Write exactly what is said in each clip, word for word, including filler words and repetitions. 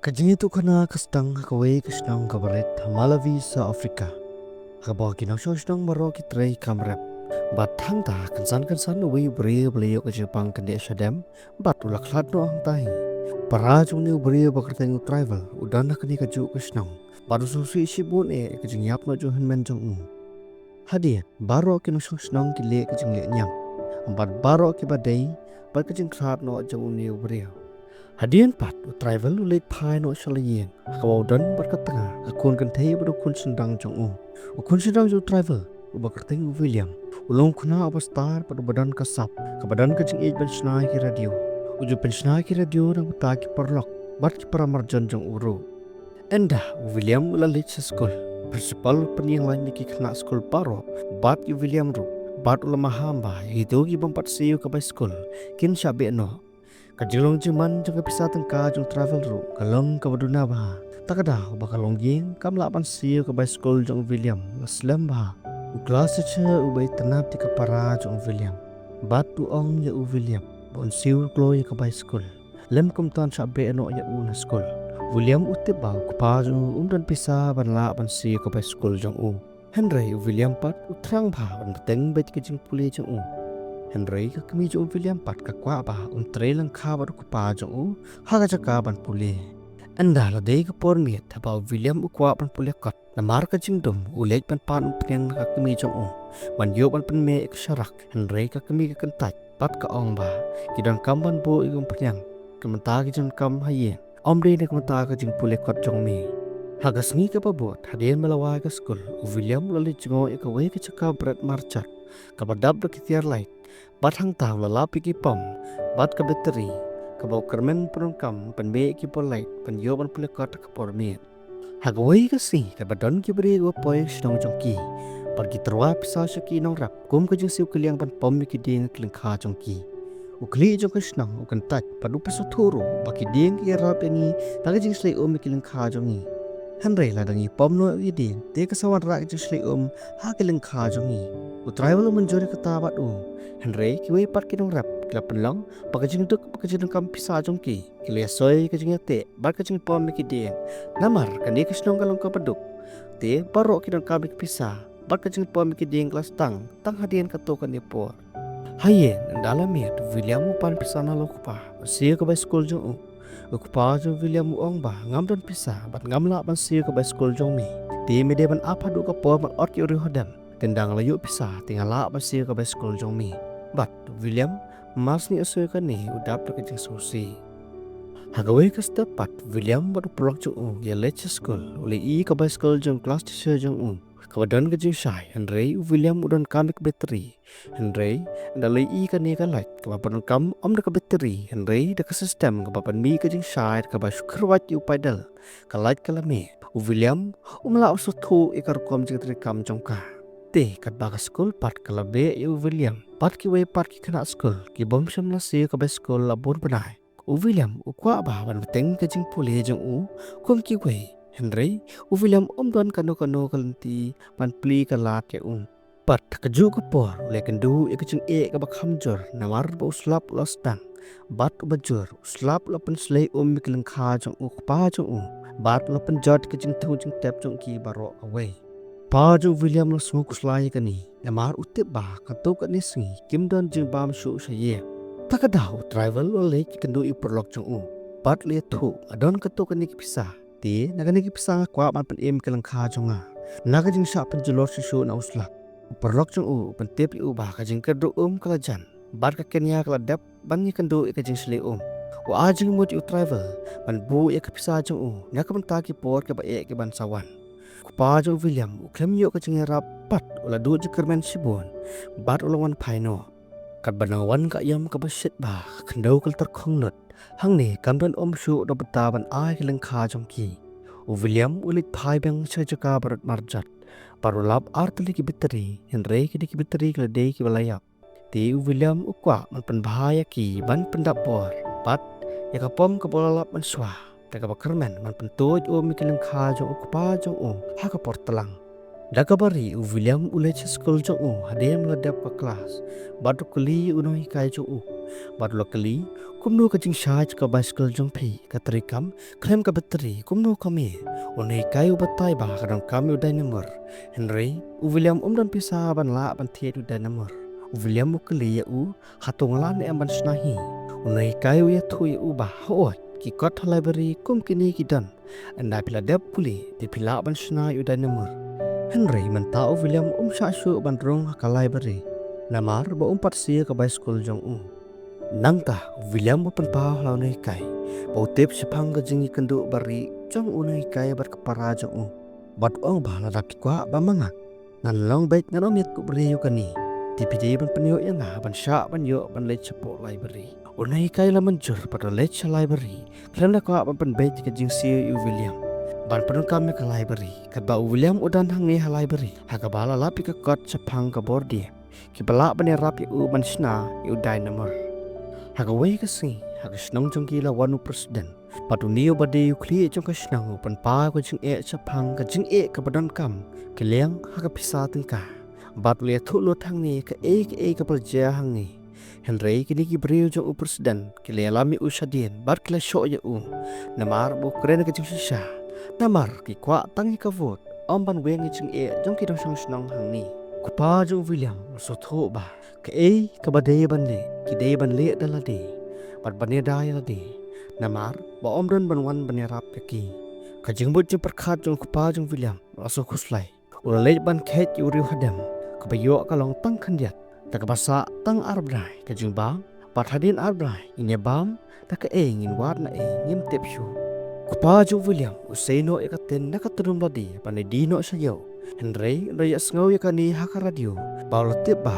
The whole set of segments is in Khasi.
Ka jingïathuhkhana ka sdang ha kawei ka shnong kaba rit ha Malawi, South Africa. Kaba ki nongshong shnong baroh ki trei kam rep. Bad hangta kynsan kynsan uwei u briew ba la ïoh ka jingpang kyndit shadem bad u la khlad noh hangta hi. Para jong une u briew ba kyrteng u Tribal u don ha kane kajuh ka shnong bad u sngewsih shibun ïa ka jingïap noh jong u hynmen jong u. Hadien baroh ki nongshong shnong ki leh ka jingleh niam bad baroh kiba dei bad ka jingkhlad noh jong une u briew. Hadien pat u Tribal u leit phai noh sha la ïing ha kaba u don bad ka tnga, ka khun kynthei bad u khun shynrang jong u. U khun shynrang jong u Tribal uba kyrteng u William u long u khynnah uba stad bad uba don ka sap kaba don ka jingïeit ban shna ïa ki radio. U ju pynshna ïa ki radio na ka bynta ki paralok bad ki paramarjan jong u ruh. Ynda u William u la leit sha skul, u principal u pynïeng lain ïa ki khynnah skul baroh bad ïa u William ruh bad u la maham ba ïa kito ki bym pat siew ka bai skul kin shah beh noh. Ka jinglong jingman jong ka pisa tyngka jong u Tribal ruh ka long kaba duna bha. Ta ka daw ba ka longïing kam lah ban siew ka bai skul jong u William la slem bha. U class teacher uba itynnad ïa ka para jong u William bad u ong ïa u William ba un siew kloi ïa ka bai skul, lym kumta un shah beh noh ïa u na skul. William u tip ba u kpa jong u um don pisa ban lah ban siew ka bai skul jong u. Hynrei u William pat u thrang bha ban bteng beit ka jingpule jong u. Hynrei ka kmie jong u William pat ka kwah ba un trei lyngkha bad u kpa jong u ha ka jaka ban pule. Ynda la dei ka por miet haba u William u kwah ban pule kot, namar ka jingdum u leit ban pan umphniang na ka kmie jong u ban ïoh ban pynmih ïa ka sharak, hynrei ka kmie ka kyntait bad ka ong ba ki donkam ban buh ïa ka umphniang na ka bynta ki jingdonkam ha ïing, ym dei na ka bynta ka jingpule kot jong me. Ha ka sngi kaba bud hadien ba la wai ka skul, u William u la leit jngoh ïa kawei ka jaka bret marjat kaba dap da ki tiar lait bad hangta u la lap ïa ki pom bad ka battery kaba u kyrmen pyndonkam pynmih ïa ki bol lait ban ïoh ban pule kot ha ka por miet. Ha kawei ka sngi katba don ki briew kiba poi shnong jong ki bad ki tyrwa pisa sha ki nongrep kum ka jingsiew kylliang ban pom ïa ki dieng ha ki lyngkha jong ki, u khlieh jong ka shnong u kyntait bad u pynsngewthuh ruh ba ki dieng ki ïarap ïa ngi na ka jingshlei um ïa ki lyngkha jong ngi. Hynrei lada ngi pom noh ïa ki dieng te ka sa wanrah ka jingshlei um ha ki lyngkha jong ngi. U Tribal u mynjur ïa kata bad u, hynrei kiwei pat ki nongrep ki la pynlong ba ka jingduk bad ka jingdonkam pisa jong ki ki la ïasoi ka jingïateh bad ka jingpom ïa ki dieng. Namar kane ka shnong ka long kaba duk, te baroh ki donkam ïa ki pisa bad ka jingpom ïa ki dieng ka la sdang tang hadien katto katne por. Ha ïing, ynda la miet, u William u pan pisa na la u kpa ban siew ka bai skul jong u. U kpa jong u William u ong ba, ngam don pisa bad ngam lah ban siew ka bai skul jong me. Te me dei ban ap haduh ka por ban ot ïa u riew hadem. Te ynda nga la ïoh pisa te nga lah ban siew ka bai skul jong me. Bad u William mar sngewsih kane u dap da ka jingsngewsih. Ha kawei ka step pat, William bad u paralok jong u ki leit sha skul. U la ïohi ka bai skul jong u class teacher jong u kaba don ka jingshai, hynrei u William u donkam ïa ka battery. Hynrei ynda la ïohi kane ka light kaba pyndonkam ym da ka battery hynrei da ka system kaba pynmih ka jingshai da kaba shu kyrwat ïa u paidal, ka light ka la mih. U William um lah ban sngewthuh ïa ka rukom jingtreikam jong ka. Te katba ka skul pat ka la beh ïa u William bad kiwei pat ki khynnah skul ki bym shym la siew ka bai skul la bun bnai, u William u kwah ba ban bteng ka jingpule jong u kum kiwei. Hynrei u William um don kano kano ka lynti ban plie ka lad ïa u. Bad ha kajuh ka por u la ïakynduh ïa ka jingeh kaba kham jur namar ba u slap u la sdang. Bad uba jur, u slap u la pynshlei um ïa ki lyngkha jong u kpa jong u. Bad u la pynjot ïa ka jingthung jingtep jong ki baroh kawei. Kpa jong u William u la sngew khuslai ïa kane namar u tip ba katto katne sngi kim don jingbam shuh sha ïing. Ta ka daw u Tribal u la leit ïakynduh ïa u paralok jong u bad u la ïathuh ba don katto katne ki pisa. Te na kane ki pisa nga kwah ban pynim ïa ki lyngkha jong nga na ka jingshah pynjulor shuh shuh na u slap. U paralok jong u u pyntip ïa u ba ka jingkyrduh um ka la jan bad ka kynja ka la dep ban ïakynduh ïa ka jingshlei um. U ai jingmut ïa u Tribal ban buh ïa ki pisa jong u na ka bynta ki por kiba eh ki ban sa wan. U kpa jong u William u khlem ïoh ka jingïarap bad u la duh jingkyrmen shibun bad u la wan phai noh. Katba nang wan ka aïom kaba shit bha, ka khyndew ka la tyrkhong lut. Hangne kam don um shuh na ka bynta ban ai ki lyngkha jong ki. U William u leit phai biang sha ka jaka ba rit marjat bad u lap ar tylli ki battery, hynrei kine ki battery ki la dei kiba la ïap. Te u William u kwah ban pynbha ïa ki ban pyndap bor bad ïa ka pom kaba u la lap mynshuwa da kaba kyrmen ban pyntuid um ïa ki lyngkha jong u kpa jong u ha ka por tlang. Da kaba ri u William u leit sha skul jong u hadien ba la dep ka klas bad u kylli u nonghikai jong u Bad u la kylli, kumno ka jingshai ka bicycle jong phi ka treikam khlem ka battery, kumno ka mih? U nonghikai u batai ba ka donkam ïa u dynamo. Hynrei u William um don pisa ban lah ban thied u dynamo. U William u kylli ïa u, hato nga lah ne em ban shna hi? U nonghikai u ïathuh ïa u ba hooid, ki kot ha library kum kine ki don. Ynda phi la dep pule, te phi lah ban shna ïa u dynamo. Hynrei mynta u William um shah shuh ban rung ha ka library, namar ba um pat siew ka bicycle jong u. Nangta u William u pynpaw ha u nonghikai ba u tip shaphang ka jingïakynduh barieh jong u nonghikai bad ka para jong u. Bad u ong ba lada phi kwah ba ma nga ngan long beit, ngan ym ïatkup briew ïa kane, te phi dei ban pynïoh ïa nga ban shah ban ïoh ban leit shapoh library. U nonghikai u la mynjur bad u la leit sha library khlem da kwah ban pynbeit ïa ka jingsiew ïa u William ban pyndonkam ïa ka library. Katba u William u don hangne ha library, ha kaba la lap ïa ka kot shaphang ka bordieh, kiba lah ban ïarap ïa u ban shna ïa u dynamo. Ha kawei ka sngi, ha ka shnong jong ki la wan u president. Bad une uba dei u khlieh jong ka shnong u pynpaw ka jingeh shaphang ka jingeh kaba donkam, ki liang ha ka pisa tyngka. Bad u la ïathuh lut hangne kaei kaei kaba la jia hangne. Hynrei kine ki briew jong u president ki la ïalam ïa u shadien bad ki la shoh ïa u. Namar ba u kren ka jingshisha. Namar ki kwah tang ïa ka vote, ym ban weng ïa ka jingeh jong ki nongshong shnong hangne. U kpa jong u William u sngewthuh ba kaei kaba dei ban leh, ki dei ban leh da lade bad ban ïada ïa lade. Namar ba ym don ban wan ban ïarap ïa ki. Ka jingmut jingpyrkhat jong u kpa jong u William u la sngewkhuslai. U la leit ban kheit ïa u riewhadem kaba ïoh ka long tang khyndiat, da kaba sah tang ar bnai ka jingbam. Bad hadien ar bnai ngin ïa bam, da kaei ngin wad na ei ngim tip shuh. U kpa jong u William u sei noh ïa ka tin na ka tnum lade ban ïadie noh sha ïew. Hynrei ynda u ïohsngew ïa kane ha ka radio, ba u la tip ba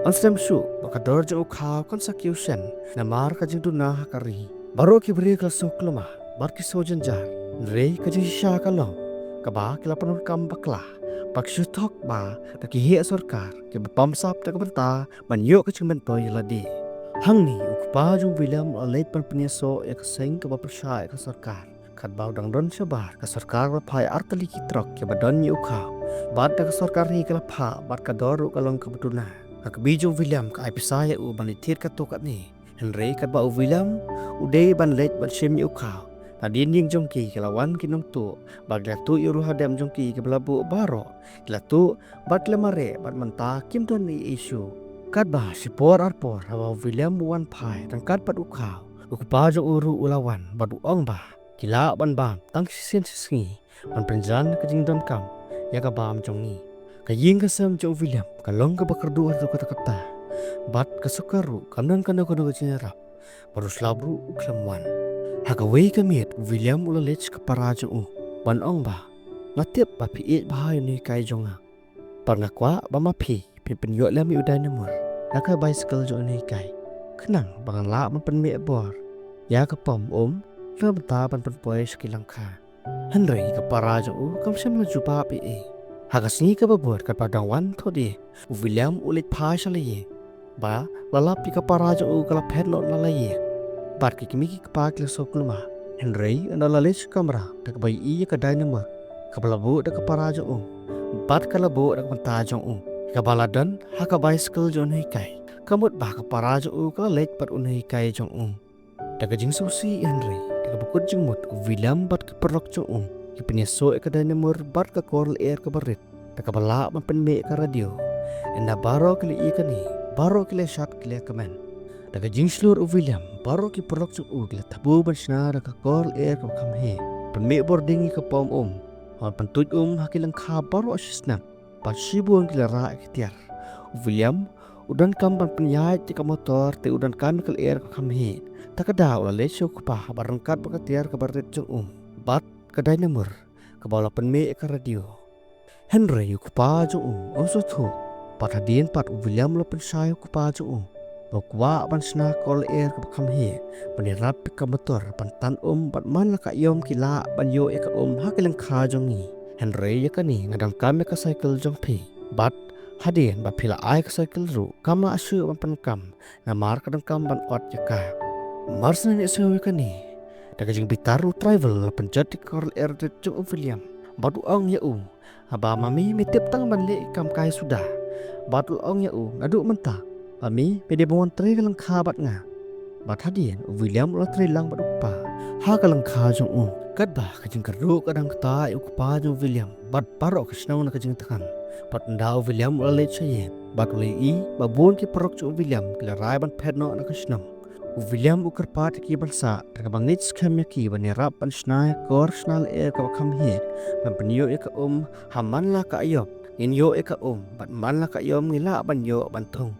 yn slem shuh, ba ka dor jong u khaw kan sa kiew shen namar ka jingduna ha ka ri. Baroh ki briew ki la sngewkhlem bad ki sngewjynjar. Hynrei ka jingshisha ka long kaba ki la pyndonkam bakla, ba ki shu thok ba da ki heh sorkar kiba bamsap da ka bynta ban ïoh ka jingmyntoi ïa lade. Hangne u kpa jong u William u la leit ban pynïasoh ïa ka seng kaba pyrshah ïa ka sorkar. Katba u dang don shabar, ka sorkar la phah ar tylli ki trok kiba don ïa u khaw. Bad da ka sorkar hi ka la phah, bad ka dor ruh ka long kaba duna. Ka kmie jong u William ka ai pisa ïa u ban leit thied katto katne. Hynrei katba u William u dei ban leit ban shim ïa u khaw, nadien ïing jong ki ki la wan ki nongtuh, bad ki la tuh ïa u riewhadem jong ki kiba la buh baroh. Ki la tuh bad ki la mareh bad mynta kim don ei ei shuh. Katba shipor arpor haba u William u wan phai ryngkat bad u khaw, u kpa jong u ruh u la wan bad u ong ba ki lah ban bam tang shisien shisngi ban pynjan ka jingdonkam ïa ka bam jong ngi. Ka ïing ka sem jong u William ka long kaba kyrduh haduh katta katta, bad ka sorkar ruh kam don kano kano ka jingïarap, bad u shlap ruh u khlem wan. Ha kawei ka miet u William u la leit sha ka para jong u ban ong ba, nga tip ba phi ïeit bha ïa u nonghikai jong nga. Bad nga kwah ba ma phi phin pynïoh lem ïa u dynamo na ka bicycle jong u nonghikai, khnang ba ngan lah ban pynmih bor ïa ka pom um na ka bynta ban pynpoi sha ki lyngkha. Hynrei ka para jong u kam shym la jubab ei ei. Ha ka sngi kaba bud katba dang wan thohdieng, u William u leit phai sha la ïing. Ba la lap ïa ka para jong u ka la phet noh na la ïing. Bad ki kmie ki kpa ki la sngewkhlem. Hynrei ynda la leit sha kamra da kaba ïohi ïa ka dynamo kaba la buh da ka para jong u bad ka la buh da ka bynta jong u, kaba la don ha ka bicycle jong u nonghikai, ka mut ba ka para jong u ka la leit bad u nonghikai jong u. Da ka jingsngewsih hynrei da kaba kut jingmut, u William bad ki paralok jong u ki pynïasoh ïa ka dynamo bad ka kor lyer kaba rit da kaba lah ban pynmih ïa ka radio. Ynda baroh ki la ïohi ïa kane, baroh ki la shad ki la kmen. Da ka jingshlur u William, baroh ki paralok jong u ki la thmu ban shna da ka kor lyer kaba kham heh, pynmih bording ïa ka pom um, ban pyntuid um ha ki lyngkha baroh shi snem. Bad shibun ki la rah ïa ki tiar. U William u donkam ban pynïaid ïa ka motor, te u donkam ïa ka lyer kaba kham heh. Ta ka daw u la leit sha u kpa bad ryngkat bad ka tiar kaba rit jong u bad ka dynamo kaba u la pynmih ïa ka radio. Hynrei u kpa jong u um sngewthuh. Bad hadien pat u William u la pynshai ïa u kpa jong u ba u kwah ban shna kor lyer kaba kham heh ban ïarap ïa ka motor ban tan um, bad man la ka aïom ki lah ban ïoh ïa ka um ha ki lyngkha jong ngi. Hynrei ïa kane nga donkam ïa ka cycle jong phi. Bad hadien ba phi la ai ka cycle ruh kam lah shuh ban pyndonkam, namar ka donkam ban ot ïa ka. Mar shen ïohsngew ïa kane, da ka jingbitar u driver u la pynjot ïa ka kor lyer rit jong u William bad u ong ïa u, haba ma me me tip tang ban leh ïa ka kam kai suda. Bad u la ong ïa u, naduh mynta "Mami, me dei ban wan trei ka lyngkha bad nga?" Bad hadien u William u la trei lang bad u kpa ha ka lyngkha jong u. Katba ka jingkyrduh ka dang kta ïa u kpa jong u William bad baroh ka shnong na ka jingthngan. Bad ynda u William u la leit sha ïing bad u la ïohi ba bun ki paralok jong u William ki la rai ban phet noh na ka shnong. U William u kyrpad ïa ki ban sah da kaba ngeit skhem ïa ki ban ïarap ban shna ïa ka kor shna lyer kaba kham heh, ban pynïoh ïa ka um ha man la ka aïom ngin ïoh ïa ka um bad man la ka aïom ngi lah ban ïoh ban thung.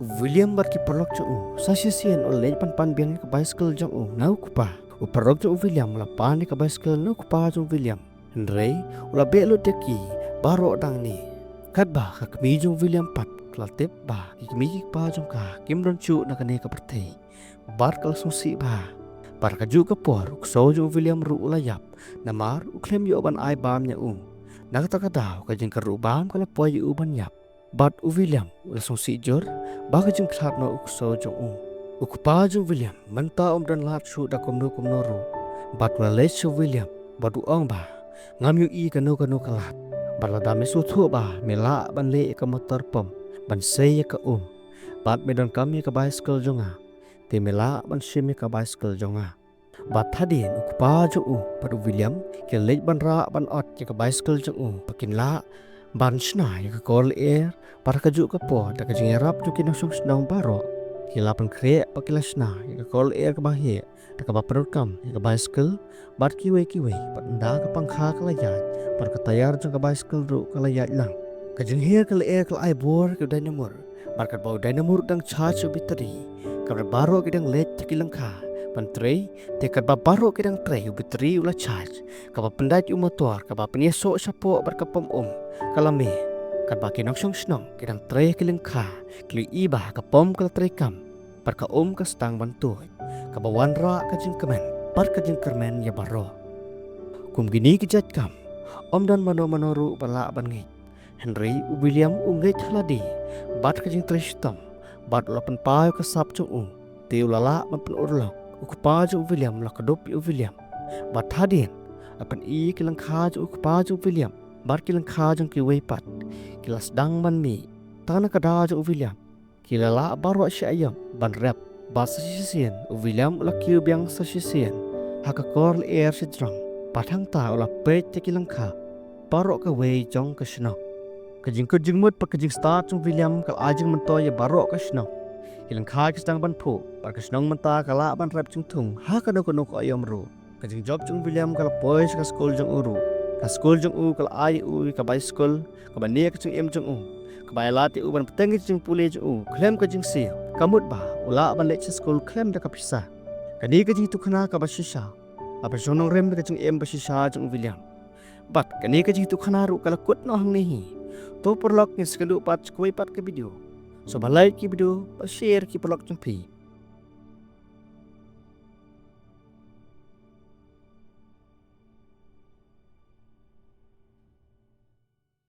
U William bad ki paralok jong u sa shisien u la leit ban pan biang ïa ka bicycle jong u na u kpa. U paralok jong u William u la pan ïa ka bicycle na u kpa jong u William. Hynrei u la beh lut ïa ki baroh dang ni. Katba ka kmie jong u William pat ka la tip ba ki kmie ki kpa jong ka kim don shuh na kane ka pyrthei bad ka la sngewsih bha. Bad kajuh ka por u ksew jong u William ruh u la ïap namar u khlem ïoh ban ai bam ïa u. Na kata ka daw ka jingkyrduh bam ka la poi ïa u ban ïap. Bad u William u la sngewsih jur ba ka jingkhlad noh u ksew jong u. U kpa jong u William mynta um don lad shuh da kumno kumno ruh. Bad u la leit sha u William bad u ong ba, "Ngam ïohi kano kano ka lad. Bad lada me sngewthuh ba me lah ban leh ïa ka motor pump ban sei ïa ka um, bad me donkam ïa ka bicycle jong nga, te me lah ban shim ïa ka bicycle jong nga." Bad hadien u kpa jong u bad u William ki la leit ban rah ban ot ïa ka bicycle jong u ba kin lah ban shna ïa ka kor lyer. Bad kajuh ka por da ka jingïarap jong ki nongshong shnong baroh ki la pynkhreh ba ki la shna ïa ka kor lyer kaba heh da kaba pyndonkam ïa ka bicycle bad kiwei kiwei. Bad ynda ka pangkha ka la ïaid bad ka tayar jong ka bicycle ruh ka la ïaid lang. Ka jingher ka lyer ka la ai bor ïa u Dainamur. Bad katba u Dainamur u dang charge u battery, katba baroh ki dang leit sha ki lyngkha ban trei, te katba baroh ki dang trei u battery u la charge. Kaba pyndait u motor kaba pynïasoh shapoh bad ka pom um ka la mih. Katba ki nongshong shnong ki dang trei ha ki lyngkha ki la ïohi ba ka pom ka la treikam bad ka um ka sdang ban tuid, kaba wanrah ka jingkmen bad ka jingkyrmen ïa baroh. Kum kine ki jait kam ym don mano mano ruh ba lah ban ngeit. Hynrei u William u ngeit ha lade bad ka jingtrei shitom bad u la pynpaw ïa ka sap jong u. Te u la lah ban pynurlong. U kpa jong u William u la kdup ïa u William. Bad hadien la pyni ki lyngkha jong u kpa jong u William bad ki lyngkha jong kiwei pat ki la sdang ban mih. Tang na ka daw jong u William ki la lah baroh shi aïom ban rep. Bad sa shisien u William u la kiew biang sa shisien ha ka kor lyer shajrong. Bad hangta u la peit ïa ki lyngkha baroh kawei jong ka shnong. Ka jingkut jingmut bad ka jingstad jong u William ka la ai jingmyntoi ïa baroh ka shnong. Ki lyngkha ki sdang ban phuh bad ka shnong mynta ka lah ban rep jingthung ha kano kano ka aïom ruh. Ka jingjop jong u William ka la poi sha ka skul jong u ruh. Ka skul jong u ka la ai ïa u ïa ka bicycle kaba ne ka jingim jong u, kaba ai lad ïa u ban bteng ïa ka jingpule jong u khlem ka jingsiew. Ka mut ba u lah ban leit sha skul khlem da ka pisa. Kane ka jingïathuhkhana kaba shisha kaba shong nongrim da ka jingim ba shisha jong u William. Bad kane ka jingïathuhkhana ruh ka la kut noh hangne hi. To paralok, ngin sa ïakynduh pat sha kawei pat ka video. Sngewbha like ïa ka video bad share ïa ki paralok jong phi.